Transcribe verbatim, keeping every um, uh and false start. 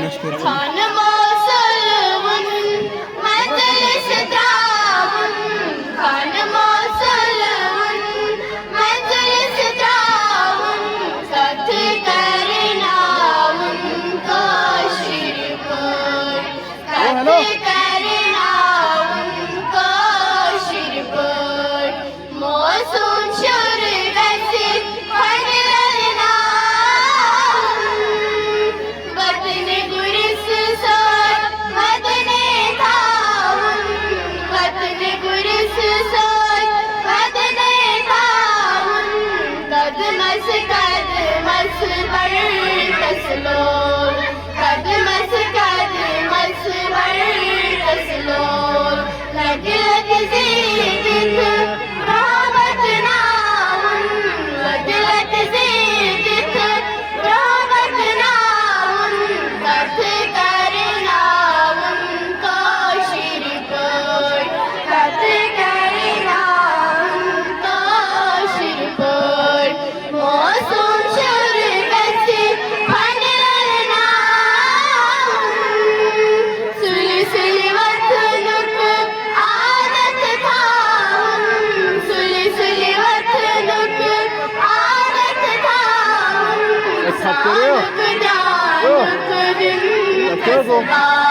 خانہٕ ماسُل وُن مجلس ترٛاوُن، خانہٕ ماسُل وُن مجلس ترٛاوُن، کتھٕ کرناوُن کٲشِر پٲٹھۍ، کتھٕ کرناوُن کٲشِر پٲٹھۍ۔ موسوم شُر گژھِ خۄنہِ رلناوُن، وطنہِ گُرِس سۭتۍ وطنہِ تھاوُن، وطنہِ گُرِس سۭتۍ وطنہِ تھاوُن۔ قدمس قدمس بڑتس لوگ، قدمس قدمس بڑتس لوگ۔ لگہِ لگہِ زیٖٹھِتھ برٛونٛہہ پکناوُن، لگہِ لگہِ زیٖٹھِتھ برٛونٛہہ پکناوُن، کتھٕ کرناوُن کٲشِر پٲٹھۍ، کتھٕ کرناوُن کٲشِر پٲٹھۍ۔ موسوم شُر گژھِ خۄنہِ رلناوُن، سُلہِ سُلہِ وۄتھنُک عادت تھاوُن، سُلہِ سُلہِ وۄتھنُک عادت تھاوُن۔ أسۍ ہا کٔرِو۔ سانُک دیانُک دِن أسۍ ہا گوٚو۔